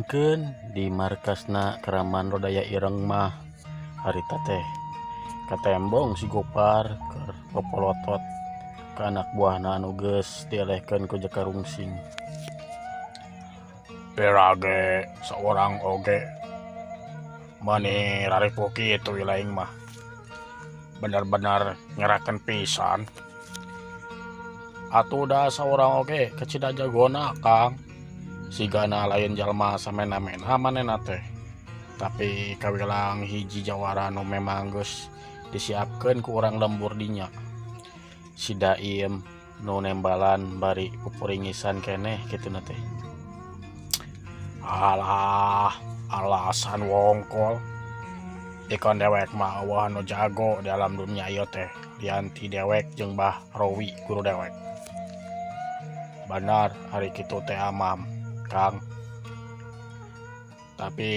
Sedengkeun di markasna Keraman Lodaya Ireng mah harita teh katembong si Gopar keur popolotot ka anak buahna anu geus dielehkeun ku Jaka Rungsing. Pirage saurang oge mani raripuh kitu ilaing mah bener-bener ngerakeun pisan. Atuh da saurang oge kacida jagona Kang. Sigana lain jalma samena-mena manehna teh. Tapi kawilang hiji jawara nu memang geus disiapkeun ku urang lembur dinya. Si Daim nu nembalan bari pupuringisan keneh kituna teh. Alah, alasan wongkol. Pikeun dewek mah eueuh anu jago di alam dunia ieu teh lian ti dewek jeung Bah Rowi guru dewek. Bener ari kitu teh amam, Kang. Tapi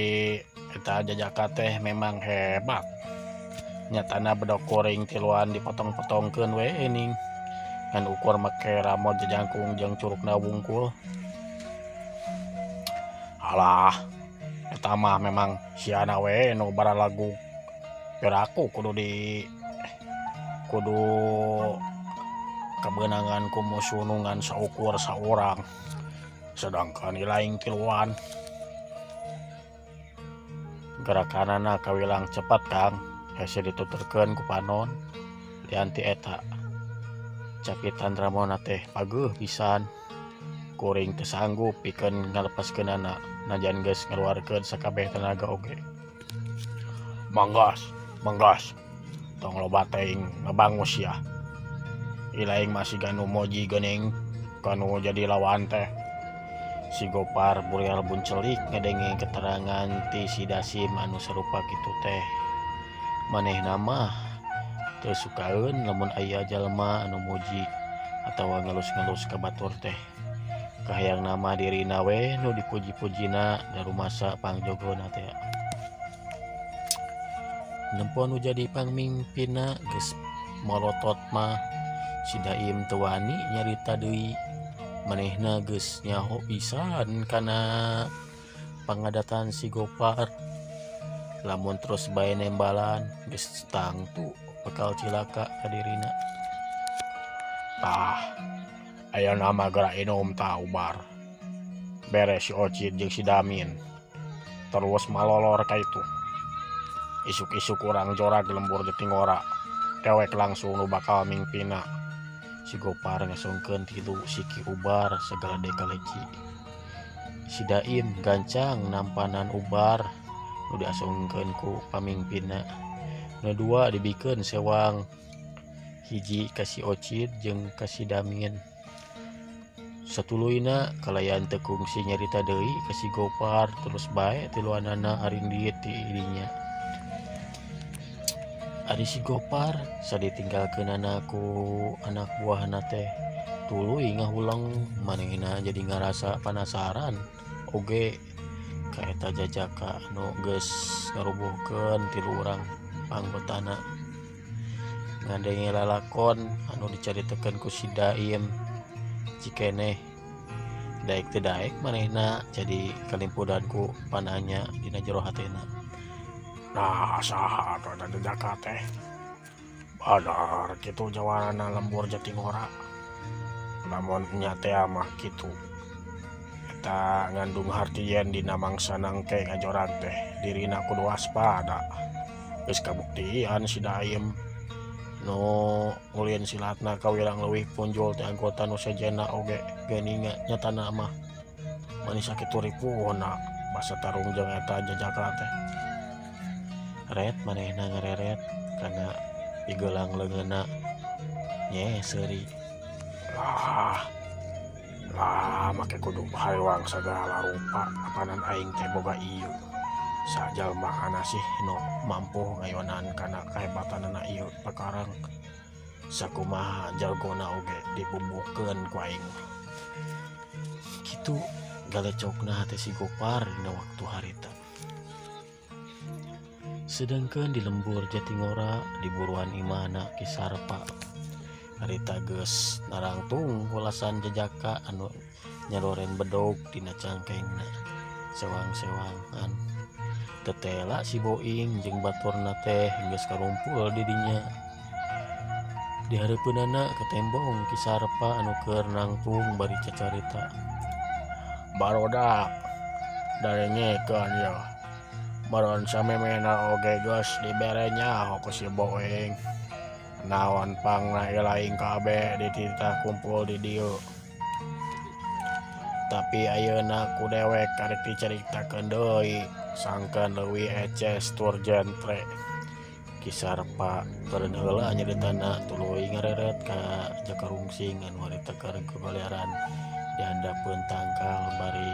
eta jajaka teh memang hebat. Nyatana bedog kuring tiluan dipotong-potongkeun we geuning. Ngan ukur make ramot jajangkung jeung curugna wungkul. Alah, eta mah memang siana we nu baralagu. Piraku kudu di kudu kabeunangan ku musuh nu ngan saukur saurang. Sedangkan ilaing tiluan. Gerakanana kawilang cepat Kang, hese dituturkeun ku panon. Lian ti eta, cakitan ramona teh pageuh pisan. Kuring teu sanggup pikeun ngalepaskeunana najan geus ngaluarkeun sakabeh tanaga oge. Manggas, manggas, tong loba teuing ngabangus yah. Ilaing mah siga nu moji geuning kanu jadi lawan teh. Si Gopar burial buncelik ngadenge keterangan ti si Dasim anu sarupa kitu teh. Manehna mah teu sukaeun lamun aya jalma anu muji atawa ngelus-ngelus ka batur teh. Kahayangna mah dirina we nu dipuji-pujina da rumasa pangjogona teh. Nempo nu jadi pangmingpinna geus molotot mah si Daim teu wani nyarita deui. Manehna geus nyaho pisan kana pangadatan si Gopar. Lamun terus bae nembalan geus tangtu bakal cilaka ka dirina. Tah, ayeuna mah geura inum tah ubar. Bere si Ocit jeung si Damin. Terus malolor ka itu. Isuk-isuk urang jorag lembur Jatingora. Dewek langsung nu bakal mingpina. Si Gopar ngasongkeun tilu siki ubar sagalede kaleci. Si Daim gancang nampanan ubar nu diasongkeun ku pamingpinna. Nu dua dibikeun sewang. Hiji ka si Ocit jeung ka si Damin. Satuluyna kalayan teu kungsi nyarita deui ka si Gopar terus bae tiluanana arindit ti dinya. Ari si Gopar saditinggalkeunana ku anak buahna teh tuluy ngahuleng manehna jadi ngarasa panasaran oge ka eta jajaka anu geus ngarubuhkeun tilu urang anggotana. Ngadenge lalakon anu dicaritakeun ku si Daim cikeneh daek teu daek manehna jadi kalimpudan ku pananya dina jero hatena. Nah, saha atuh eta jajaka teh? Badar kitu jawarana lembur Jatingora. Lamun nya teh mah kitu. Eta ngandung hartieun dina mangsa nangke ngajorag teh dirina kudu waspada. Geus kabuktian si Daim nu ulin silatna kawilang leuwih punjul ti anggota nu sejenna oge geuninga nyatana mah mani sakitu ripuhna basa tarung jeung eta jajaka teh. Ret manehna ngareret kana pigelang leungeunna nye seuri. Lah, lah make kudu hariwang sagala rupa apanan aing teh boga ieu. Sajalma ana sih nu mampu ngayonan kana kahebatanana ieu pakarang. Sakumaha jalgona oge dibubuhkeun ku aing. Kitu galecokna hate si Gopar dina waktu harita. Sedengkeun di lembur Jatingora di buruan imahna Ki Sarpa. Harita geus narangtung welasan jajaka anu nyaroren bedog dina cangkengna. Sewang-sewangan. Tetela si Boing jeung baturna teh geus karumpul di dinya. Di hareupeunana ketembong Ki Sarpa anu keur nangtung bari cacarita. Barudak darengekeun yeuh. Meureun samemehna oge geus dibere nyaho ku si Boing. Naon pangna ilaing kabeh dititah kumpul di dieu. Tapi ayeuna ku dewek karek dicaritakeun deui sangkan leuwih eces tur jentre. Ki Sarpa eureun heula nyaritana tuluy ngareret ka Jaka Rungsing anu harita keur gogoleran di handapeun tangkal bari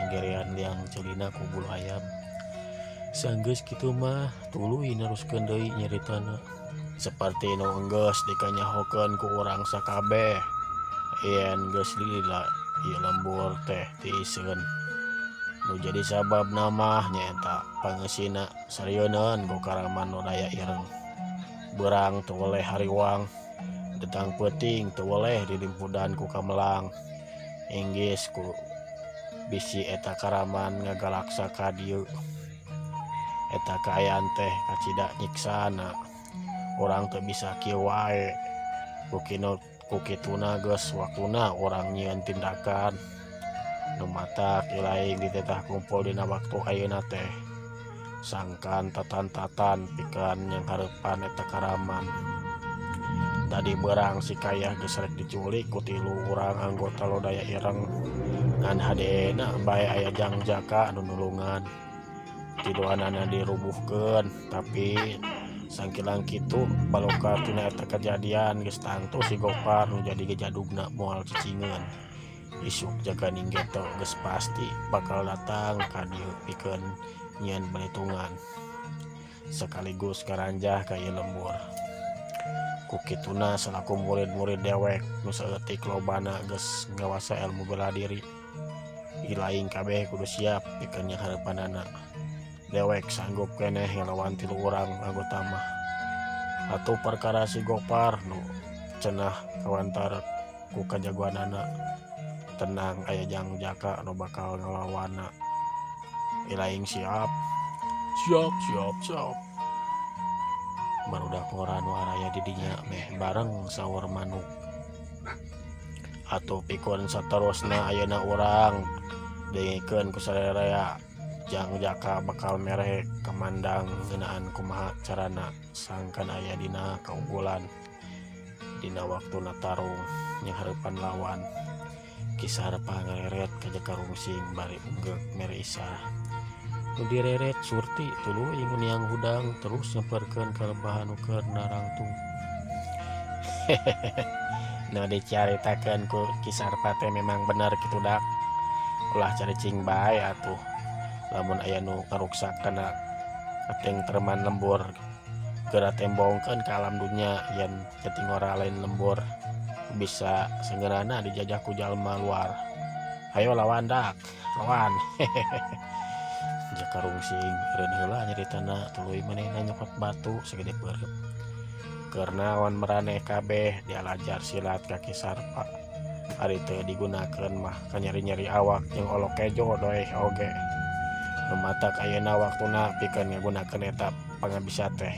nggerean liang ceulina ku bulu hayam. Sanggeus kitu mah tuluy neruskeun deui nyaritana. Saperti nu enggeus dikanyahokeun ku urang sakabeh yen geus lila ieu lembur teh tiiseun. Nu jadi sababna mah nyaeta pangeusina sarieuneun ku karaman Lodaya Ireng. Beurang teu weleh hariwang, detang peuting teu weleh dilimpudan ku kamelang. Inggis ku bisi eta karaman ngagalaksa ka dieu. Eta kaayaan teh kacida nyiksana. Urang teu bisa kieu wae. Ku kituna geus waktuna urang nyieun tindakan. Nu matak ilaing ditetah kumpul dina waktu ayeuna teh. Sangkan tatan-tatan pikeun nyanghareupan eta karaman. Tadi beurang si Kayah geus rek diculik ku tilu urang anggota Lodaya Ireng. Ngan hadena bae aya Jang Jaka anu nulungan. Tiluanana dirubuhkeun tapi sangkilang kitu balukar tina eta kajadian geus tangtu si Gopar nu jadi gejadugna moal cicingeun. Isuk Jaka Ninggeto geus pasti bakal datang ka dieu pikeun nyieun balitungan sekaligus karanjah ka ieu lembur. Ku kituna salaku murid-murid dewek nu saeutik lobana geus ngawasa ilmu bela diri. Ilaing kabeh kudu siap pikeun nyanghareupanana. Dewek sanggup keneh ngalawan tilu urang anggota mah. Atuh perkara si Gopar nu cenah kawantar ku kajagoanana. Tenang aya Jang Jaka nu bakal ngalawanna. Ilaing siap. Siap, siap, siap. Barudak ngora nu araya di dinya meh bareng saur manuk. Atuh pikun saterusna ayeuna urang dengekeun ku sararea. Jang Jaka bakal mere kamandang ngeunaan kumaha carana sangkan aya dina kaunggulan dina waktuna tarung nyanghareupan lawan. Ki Sarpa ngareret ka Jaka Rungsing bari unggeuk mere isarah. Nu direret Surti tuluy nguniang hudang terus nyamperkeun ka lebah anu keur narangtung. Nu dicaritakeun ku Ki Sarpa teh memang bener kitu dak. Ulah caricing bae atuh. Lamun aya nu ngaruksak kana katengtreman lembur geura tembongkeun ka alam dunya yen jatingora lain lembur bisa sanggeurana dijajah ku jalma luar. Hayo lawan dak, lawan. Jaka Rungsing eureun heula nyaritana tuluy manehna nyokot batu sagede peureut. Keur naon maraneh kabeh dialajar silat ka Ki Sarpa. Ari teu digunakeun mah kanyeri-nyeri awak jeung olok kejo doeh oge. Nu matak ayeuna waktuna pikeun ngagunakeun eta pangabisa teh.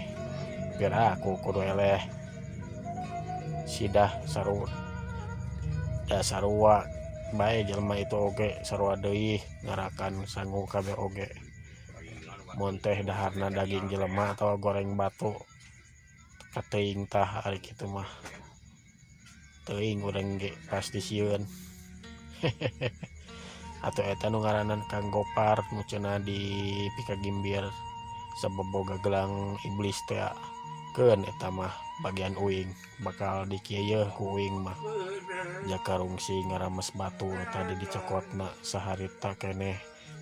Piraku kudu eleh sidah saru da sarua bae jelema itu oge sarua deui ngarakan sangu kabeh oge. Mun teh daharna daging jelema atawa goreng batu kateuing tah ari kitu mah. Teuing urang ge pasti sieun. Atuh eta nu ngaranna Kang Gopar nu cenah di pikagimbir sabab boga gelang iblis teh keun eta mah bagian uing bakal dikieu ku uing mah. Jaka Rungsing ngarames batu nu tadi dicokotna saharita keneh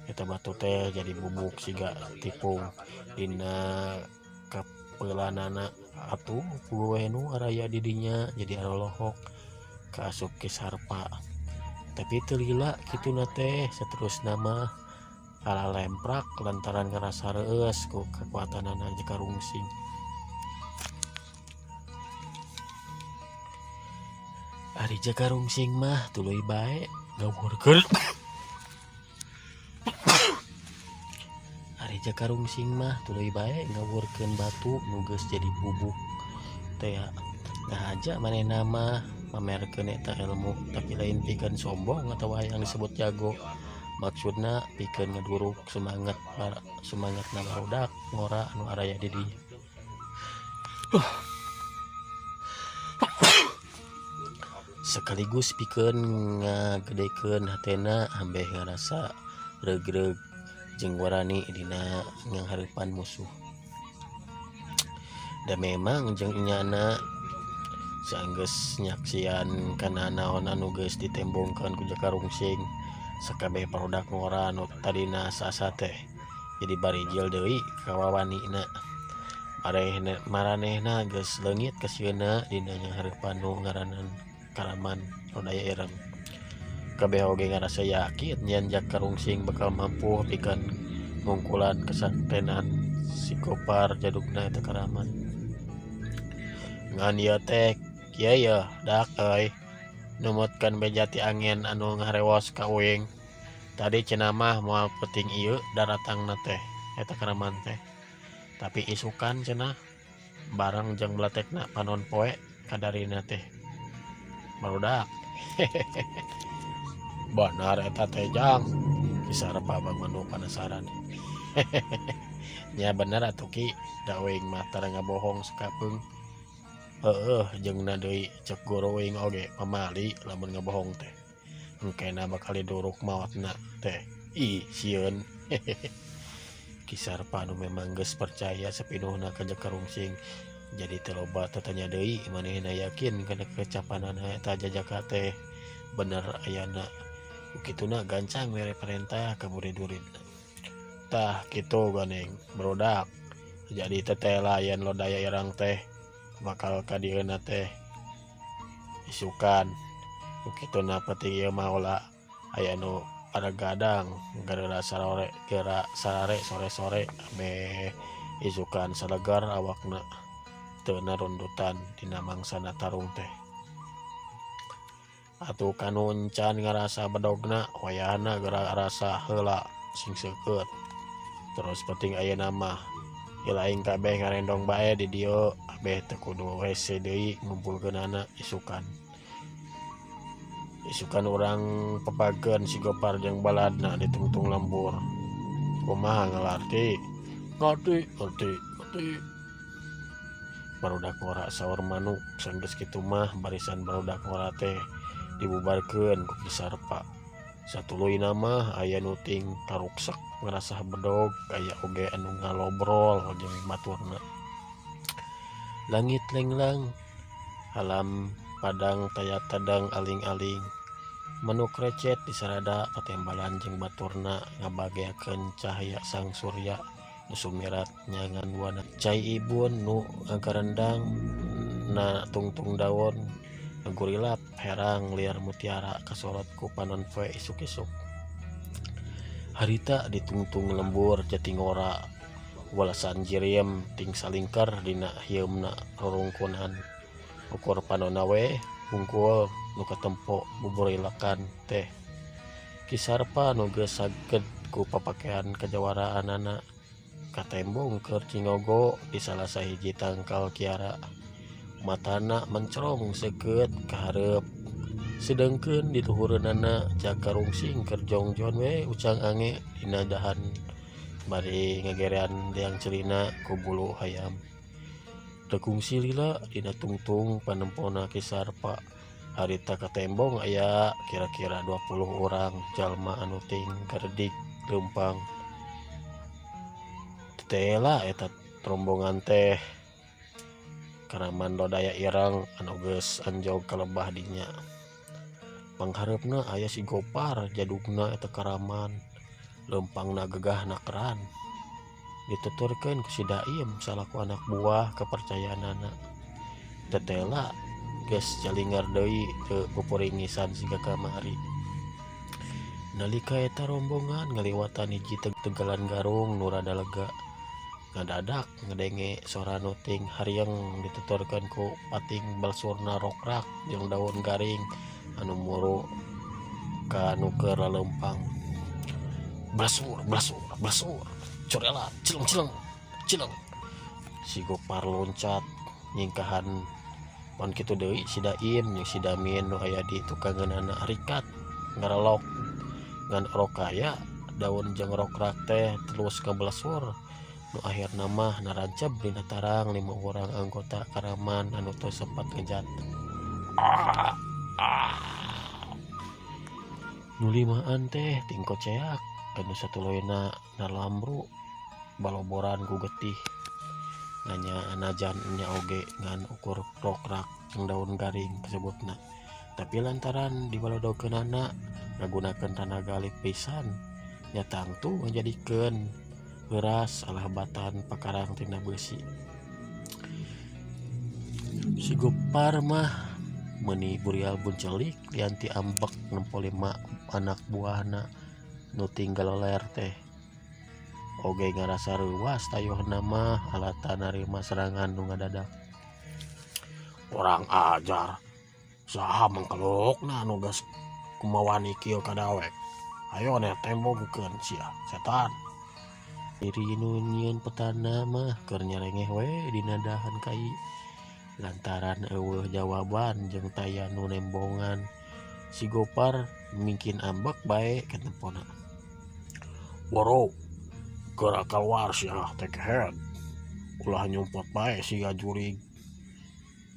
eta batu teh jadi bubuk siga tipung dina kapeulanana. Atuh we nu araya di dinya jadi arolohok kaasup Ki Sarpa. Tapi teu lila kituna teh saterusna mah kalalemprak lantaran ngarasa reueus ku kakuatanana Jaka Rungsing. Ari Jaka Rungsing mah tuluy bae ngawurkeun Jaka Rungsing mah tuluy bae ngawurkeun batu nu geus jadi bubuk tea. Ngahaja manehna mah mamerkeun eta elmu tapi lain pikeun sombong atawa hayang disebut jago. Maksudna pikeun ngaduruk sumanget sumangetna barudak ngora anu araya di dinya. Sekaligus pikeun ngagedekeun hatena ambeh ngarasa regreg jeung warani dina nganghareupan musuh. Da memang jeung enyana saenggeus nyaksian kana naon anu geus ditembongkeun ku Jaka Rungsing sakabeh barudak ngora anu tadina asa-asa teh jadi barijil deui kawawanina. Maranehna geus leungit kasieunna dina nganghareupan nu ngaranna Karaman Lodaya Ireng. Kabeh oge ngarasa yakin yen Jaka Rungsing bakal mampu pikeun ngungkulan kasaktenan si Gopar jadugna eta Karaman. Ngan ieu teh kieu yeuh dak euy numutkeun beja ti angin anu ngaharewos ka uing. Tadi cenah mah moal peuting ieu daratangna teh eta Karaman teh. Tapi isukan cenah bareng jeung beletekna panon poe kadarina teh. Barudak. Banar eta teh Jang. Kisah Sarpa Manu panasaran. Nya bener atuh Ki, da uing mah tara ngabohong sakapeung. Heueuh jeung na deui cek guru uing oge pamali lamun ngabohong teh. Engkena bakal diduruk maotna teh. Ih sieun. Ki Sarpa nu memang geus percaya sapinuhna ka Jaka Rungsing jadi teu loba tatanya deui manehna yakin kana kecapanana eta jajaka teh bener ayana. Ku kituna gancang mere parentah ka murid-muridna. Tah kitu geuning barudak. Jadi teteh yen Lodaya Ireng teh bakal ka dieuna teh isukan. Ku kituna peuting ieu mah ulah aya nu paragadang geura sarore geura sarare sore-sore ambeh isukan salegar awakna teu narundutan dina mangsana tarung teh. Atuh kanu encan ngarasa bedogna wayahna geura rasa heula sing seukeut. Terus peuting ayeuna mah ilaing kabeh ngarendong bae di dieu ambeh teu kudu hese deui ngumpulkeunana isukan. Isukan urang pepageun si Gopar jeung baladna di tungtung lembur. Kumaha ngalarti? Ngarti, ngarti, ngarti. Barudak ngora saur manuk sanggeus kitu mah barisan barudak ngora teh dibubarkeun ku Ki Sarpa. Satuluyna mah aya nu ting karuksek ngarasa bedog aya oge anu ngalobrol jeung baturna. Langit lenglang alam padang taya tadang aling-aling. Manuk recet di sarada patembalan jeung baturna ngabageakeun cahaya sang surya nu sumirat nyangan wana. Cai ibun nu ngagarendang na tungtung daun ngagurilap herang liar mutiara kasorot ku panon poe isuk-isuk. Harita ditungtung lembur Jatingora walasan jiriem ting salingkar dina hieumna rurungkunan. Ukur panonna we hungkul nu katempo buburilakan teh. Ki Sarpa nu geus saged ku papakean kajawaraanana katembong keur cingogo di salah sahiji tangkal kiara. Matana mencrong seukeut ka hareup. Sedengkeun di luhureunana Jaka Rungsing keur jongjon we ucang ange dina dahan bari ngagerean liang ceulina ku bulu hayam. Teu kungsi lila dina tungtung panempona Ki Sarpa. Harita katembong aya kira-kira 20 urang jalma anu ting garedig leumpang. Tetela eta rombongan teh Karaman Lodaya Ireng anu geus anjog ka lebah dinya. Panghareupna aya si Gopar jadugna eta Karaman leumpangna gegah nakeran. Dituturkeun ku si Daim salaku anak buah kapercayaanana. Tetela geus calingar deui teu pupuringisan siga kamari. Nalika eta rombongan ngaliwatan hiji tegalan garung nu rada lega. Ngadadak ngadenge sora nu ting harieng dituturkeun ku pating balsurna rokrak jeung daun garing anu muru ka nu keur laleumpang. Blasur blasur blasur Corelat cileng cileng cileng. Si Gopar loncat nyingkahan pan kitu deui si Daim jeung si Damin nu aya di tukangeunana rikat ngarelok ngan orok kaya daun jeung rokrak teh terus kabelesur nu akhirna mah naranceb dina tarang 5 urang anggota Karaman anu teu sempat ngejat. Nu limaan teh tingko ceak anu satuluyna nalambru baloboran ku getih nanya anajan nya oge ngan ukur rokrak jeung daun garing kasebutna tapi lantaran dibalodokeunana ngagunakeun tanaga alif pisan nya tangtu ngajadikeun heuras alah batan pakarang tina beusi. Si Gopar mah meuni burial buncelik lianti ambek nempo 5 anak buahna nu tinggal ler teh oge ngarasa reuwas tayuhna mah alatan narima serangan nu ngadadak. Kurang ajar saha mangkelukna nu geus kumawani kieu ka dawek. Ayo ne tembongkeun sia setan. Diri nu nyieun petana mah keur nyerengeh we dina dahan kai lantaran eueuh jawaban jeung taya nu nembongan. Si Gopar mingkin ambek bae katempona. Woro geura kaluar sia teh kehed. Ulah nyumpot bae siga jurig.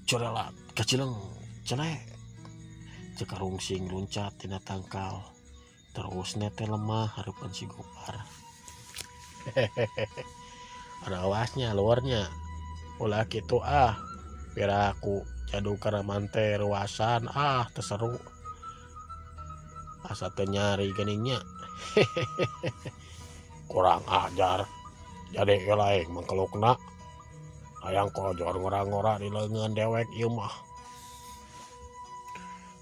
Corelat kacileng celek. Cekarungsing luncat tina tangkal. Terus nete lemah hareupeun si Gopar. Hehehe. Rawasnya luarnya. Ulah kitu ah. Pira aku jadu Karaman teh ruasan ah teu seru. Asa teu nyari geuning nya. Hehehe. Kurang ajar. Jadi lain mangkelukna. Hayang kojor ngora-ngora di leungeun dewek ieu mah.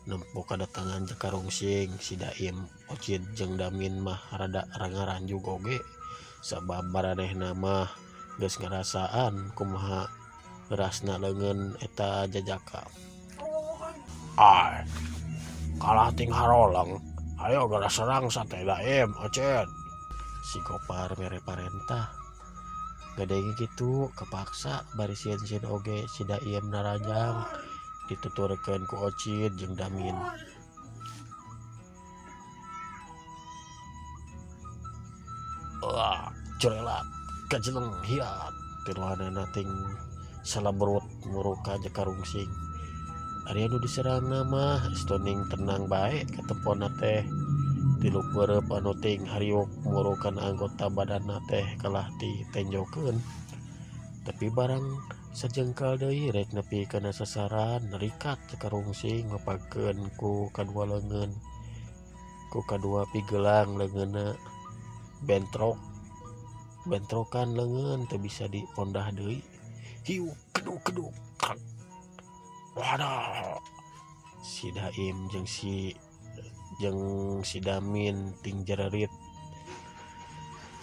Nempo kadatangan Jaka Rungsing si Daim Ocid jeung Damin mah rada rangaranjug oge sabab maranehna mah geus ngarasaan kumaha rasna leungeun eta jajaka. Ai kalah ting haroleng ayo geura serang sate Daim Ocid. Si Gopar mere parentah gadenge kitu kepaksa bari sieun-sieun oge si Daim narajang dituturkeun ku Ocid jeung Damin. Wah, corelat kajeleng hiat tiluanana ting salabrut muruka Jaka Rungsing. Ari anu diserangna mah stoning tenang bae katempona teh tilu peureub anu ting hariuk murukan anggota badanna teh kalah ditenjokeun. Tapi barang sajengkal deui rek nepi kana sasaran nerikat Jaka Rungsing ngepagkeun ku kadua leungeun ku kadua pigelang leungeunna bentrok bentrokan leungeun teu bisa dipondah deui. Hiu keduk keduk krek. Wadah si Daim jeung si Damin ting jererit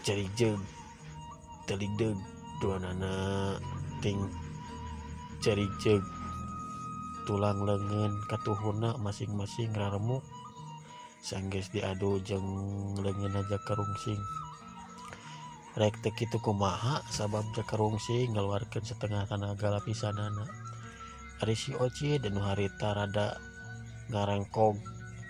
cerijeug teligdeug duanana ting cerijeug tulang leungeun katuhuna masing-masing raremuk sanggeus diadu jeung leungeunna Jaka Rungsing. Rek teu kitu kumaha sabab Jaka Rungsing ngaluarkeun setengah tanaga lapisanana. Ari si Ocid nu harita rada ngarengkog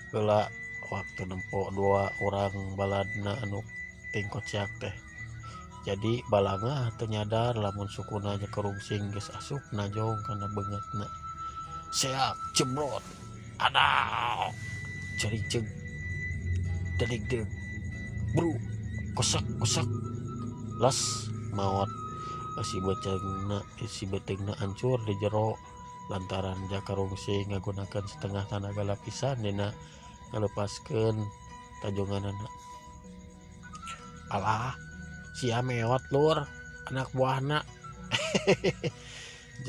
heula waktu nempo dua urang baladna anu ting kociak teh. Jadi balangah teu nyadar lamun sukuna Jaka Rungsing geus asup najong kana beungeutna. Seak jebrot adaw cerijeug deligdeug bru kosak kosak las maot si beuteungna hancur di jero lantaran Jaka Rungsing ngagunakeun setengah tanaga lapisan dina ngalepaskeun tajonganana. Alah sia mewot lur anak buahna.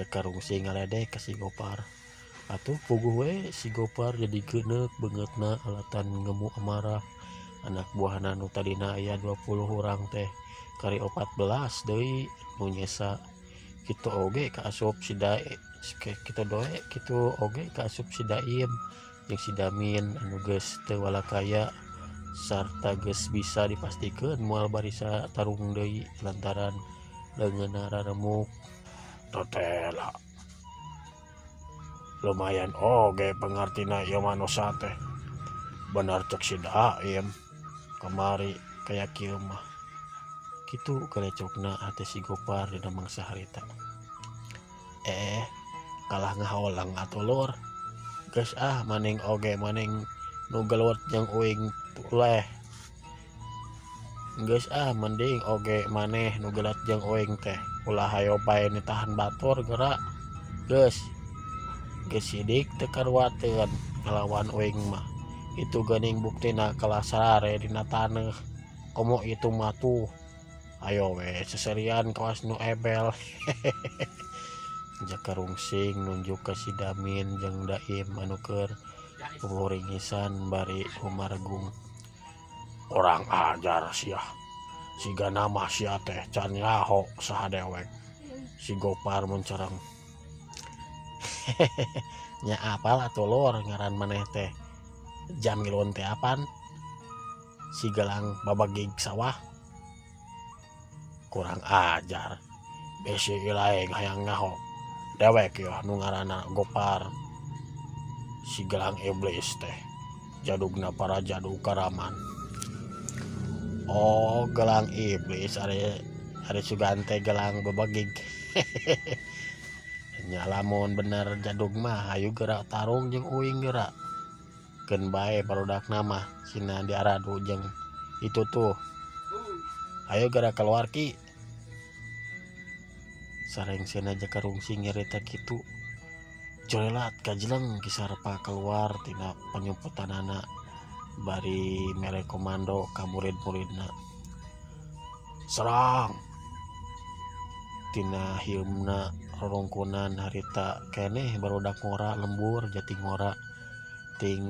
Jaka Rungsing ngaledek ka si Gopar. Atuh puguh we si Gopar jadi geuneuk beungeutna alatan ngemu amarah. Anak buahna nu tadina aya 20 urang teh kari 14 deui nu nyesa. Kitu oge kaasup si Dae, kitu doe kitu oge kaasup si Daim jeung si Damin anu geus teu walakaya Sarta geus bisa dipastikeun moal barisa tarung deui lantaran leungeunna raremuk. Totela. Lumayan oge pangartina ieu manusa teh. Bener cek si Daim kamari kaya kieu mah. Kitu kalecokna hate si Gopar dina mangsa harita. Eh, kalah ngaholeng atuh lur. Geus ah maning oge maning nu gelut jeung uing leh. Geus ah mending oge maneh nu gelut jeung uing teh. Ulah hayo bae nitahan batur geura. Geus. Geus sidik teu karuateun ngalawan uing mah. Itu geuning buktina kalah sarare dina taneuh. Komo itu mah tuh. Ayo we seserian kawas nu ebel. Jaka Rungsing nunjuk ka si Damin jeung Daim anu keur pupuringisan bari humargung. Kurang ajar sia. Sigana mah sia teh can nyaho saha dewek. Si Gopar mencereng. Nya apal atuh lur ngaran maneh teh. Jamilun teh apan? Si gelang babagig sawah. Kurang ajar. Bisi ilaeng hayang nyaho. Dewek yeuh nu ngaranna Gopar. Si gelang iblis teh. Jadugna para jadug karaman. Oh gelang iblis ari ari sugan teh gelang babagig. Nya lamun bener jadug mah hayu geura tarung jeung uing geura. Keun bae barudakna mah sina diaradu jeung itu tuh. Hayu geura kaluar ki. Sarengsena Jaka Rungsing nyarita kitu. Corelat kajeleng Ki Sarpa kaluar tina panyumputanana bari mere komando ka murid-muridna. Serang! Tina hieumna rorongkonan harita keneh barudak ngora lembur Jatingora ting